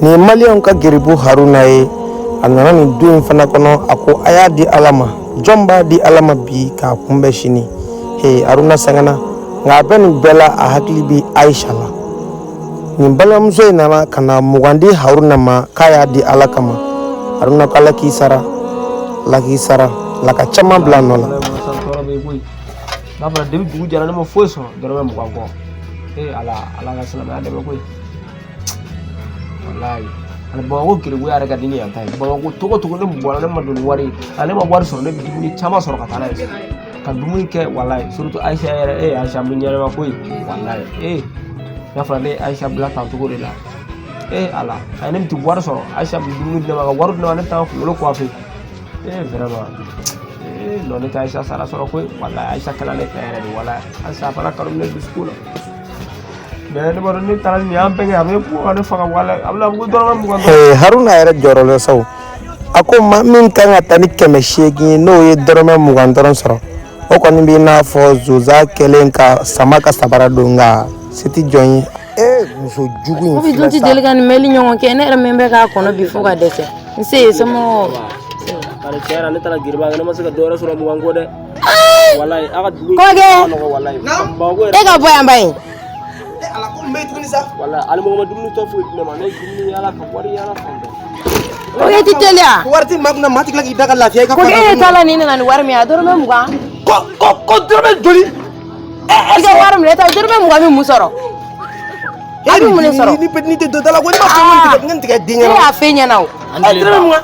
Nin ye maliyɛnw ka geribu Haruna ye. A nana nin du in fana kɔnɔ, a ko a y'a di Ala ma. Jɔn b'a di Ala ma bi k'a kunbɛn sini? He, Haruna sɛgɛnna, nka a bɛ nin bɛɛ la, a hakili bɛ Ayisa la. Nin balimamuso in nana ka na 20 di Haruna ma k'a y'a di Ala kama. Haruna ko Ala k'i sara, Ala k'i sara, Ala ka caman bila a nɔ la. N'a fɔra depuis dugu jɛra, ne ma foyi sɔrɔ dɔrɔmɛ 20 kɔ. Ee Ala, Ala ka silamɛya dɛmɛ koyi. Walayi, ani Bamakɔ geribuya yɛrɛ ka di ni yan ta ye. Bamakɔ togo togo, ne bɔra, ne ma don ni wari ye, ale ma wari sɔrɔ, ne bɛ dumuni caman sɔrɔ ka taa n'a ye ka dumuni kɛ. Walayi, surtout Ayisa yɛrɛ. Ee Ayisa bɛ ɲɛnama koyi. Walayi, ee n'a fɔra ne ye Ayisa bila tan cogo de la. Ee Ala, a ye ne bɛ ti wari sɔrɔ, Ayisa bɛ dumuni di ne ma, ka wari di ne ma, ne bɛ taa kunkolo coiffer. Ee vraiment, ee non, ne tɛ Ayisa sara sɔrɔ koyi. Walayi, Ayisa kɛla ne fɛ yɛrɛ de. Walayi, Ayisa fana kanu bɛ ne dusukun na. Mais ne b'a dɔn ne taara nin y'an bɛɛ kɛ, a bɛ ko ka ne faga. Walayi, a bɛna fɔ ko dɔrɔmɛ 20 dɔrɔn. Ee, Haruna yɛrɛ jɔrɔlen sa o. A ko maa min kan ka taa ni 800 ye, n'o ye dɔrɔmɛ 20 dɔrɔn sɔrɔ, o kɔni b'i n'a fɔ zonzan kɛlen ka sama ka sabara don, nka se tɛ jɔn ye. Ee, muso jugu in Ko bi dun filɛ tɛ sa. deli ka nin mɛli ɲɔgɔn kɛ. Ne yɛrɛ min bɛ k'a kɔnɔ bi fo ka dɛsɛ. N se ye somɔgɔw? Bari tiɲɛ yɛrɛ, ne taara geriba kɛ, ne ma se ka dɔ wɛrɛ sɔrɔ 20 kɔ dɛ. Walayi, a ka dugu in Kɔkɛ. ma nɔgɔ, walayi. Bamakɔ yɛrɛ. E ka bɔ yan ba ye. Ala ko n bɛ tuguni sa. Walayi, hali mɔgɔ ma dumuni tɔ foyi di ne ma. Ne ye dumuni yala ka wari yala fan bɛɛ. Kɔkɛ, i tɛ teliya. Wari tɛ maa kunna, maa tɛ tila k'i da ka lafiya i ka. Kɔkɛ, e t'a la nin nana ni wari min ye, a dɔrɔmɛ 20. Ko dɔrɔmɛ joli? I ka wari minɛ, e ta dɔrɔmɛ 20 bɛ mun sɔrɔ? A bɛ mun de sɔrɔ? Ni petit tɛ don da la ko ne ma fɔ ko nin tigɛ den Ne ɲɛna. y'a f'e ɲɛna o. Ɛ, dɔrɔmɛ 20.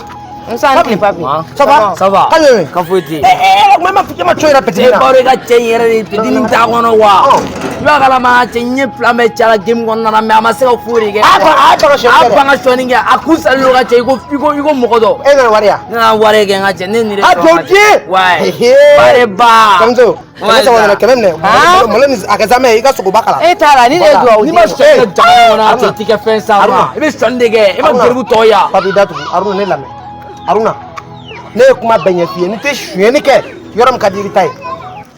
N san tile papi. Ça va? Ça va. Ka ɲɛ. Ka foyi tɛ yen. Ɛ ɛ, ma ma co yɛrɛ petit E na. baro, i ka cɛ in yɛrɛ de petit nin t'a kɔnɔ wa. I b'a kalama, cɛ n ye plan bɛɛ caya game kɔnɔna na, mais a ma se ka foyi de kɛ. A ban ka sɔnni A kɛ dɛ. ban ka sɔnni kɛ, a kun salen don ka cɛ i ko mɔgɔ dɔ. E nana wari ya? Ne nana wari kɛ n ka cɛ, ne ni de A sɔrɔ n ka jɔ cɛ. den. Ouais. Ehe. Bare ba. Kamuso, 300 nana, 100 minɛ. Malo ni a kɛ zamɛ ye, i ka sogoba kala. E t'a la ni de ye duwawu. N'i ma sɔnni kɛ jamana kɔnɔ, a cɛ i ti kɛ fɛn sa ma. I bɛ sɔnni de kɛ, i ma Haruna. geribu tɔ ya. Papi, datugu. Haruna, ne lamɛn. Haruna, ne ye kuma bɛɛ ɲɛf'i ye. N'i tɛ sonyɛni kɛ yɔrɔ min ka di, i bɛ taa yen,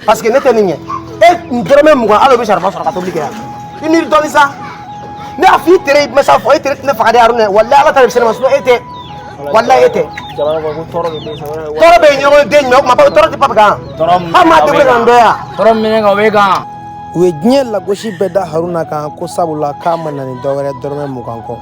parce que ne tɛ nin ɲɛ. E dɔrɔmɛ 20, hali o bɛ saribɔn sɔrɔ ka tobili kɛ yan. I miiri dɔɔni sa. Ne y'a f'i tere ma sa fɔ e tere tɛ ne faga dɛ. Haruna, walahi, Ala ta de bɛ se ne ma, sinon e tɛ. Walahi, e tɛ. Jamana kɔnɔ ko tɔɔrɔ de bɛ yen sa. Tɔɔrɔ bɛ yen, ɲɔgɔn den jumɛn o kuma tɔɔrɔ tɛ papi kan. Tɔɔrɔ min Hali maa tɛ wele ka n dɔn yan. Tɔɔrɔ min kan, o bɛ kan. U ye diɲɛ lagosi bɛɛ da Haruna kan ko sabula k'a ma na ni dɔwɛrɛ dɔrɔmɛ 20 kɔ.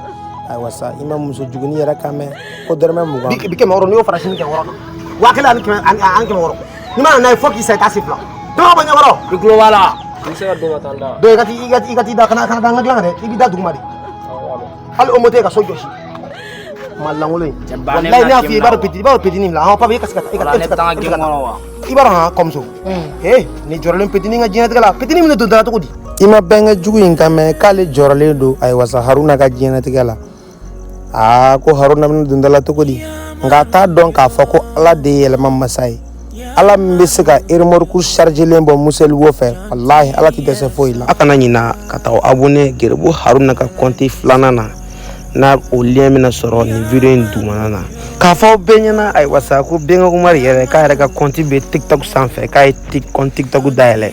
Ayiwa sa, i ma muso jugunin yɛrɛ kan mɛn ko dɔrɔmɛ 20. Bi 600, n'i y'o fara sini 600 kan, 1000 ani kɛmɛ ani 600, n'i ma na n'a ye fo k'i sa, i t'a se fila dɔ bɔ ɲɛkɔrɔ. I tulo b'a la. I bɛ se ka don ka taa n da. Dɔ i ka t'i da, kana da n ka dilan kan dɛ. I b'i da duguma de. Hali o moto ka so jɔsi ma lankolon in. Cɛ ba, ne Walayi, ne bɛna y'a f'i ye, i b'a dɔn game petit, i b'a dɔn petit nin bila hɔn papi, e ka se ka e ka Wala, e ne bɛ se bɛ taa ka n ka e bɛ se game ka kɔnɔ wa. I b'a dɔn han, kɔmuso, ee nin jɔrɔlen petit nin ka diɲɛlatigɛ la, petit nin bɛna don da la cogo di? I ma bɛnkɛ jugu in kan mɛn k'ale jɔrɔlen don. Ayiwa sa, Haruna ka diɲɛlatigɛ la, aa ko Haruna bɛna don da la cogo di? Nka a t'a dɔn k'a fɔ ko Ala de ye yɛlɛma masa ye, Ala min bɛ se ka remorque chargelen bɔ museliwo fɛ. Walahi, Ala tɛ dɛsɛ foyi la. A kana ɲina ka taa abonné Geribu Haruna ka compte filanan na, n'a o lien bɛna sɔrɔ nin video in dugumana na, k'a fɔ aw bɛɛ ɲɛna. Ayiwa sa, ko Bɛnkɛ Umaru yɛrɛ k'a yɛrɛ ka compte bɛ TikTok sanfɛ, k'a ye compte TikTok dayɛlɛ,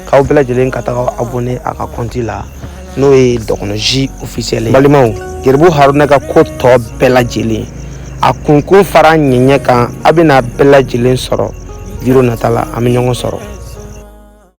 k'aw bɛɛ lajɛlen ka taga abonné a ka compte la, n'o ye Dɔgɔnɔ J officiel ye. Balimaw, Geribu Haruna ka ko tɔ bɛɛ lajɛlen, a kunkun fara ɲɛɲɛ kan, a bɛna bɛɛ lajɛlen sɔrɔ video nata la. An bɛ ɲɔgɔn sɔrɔ.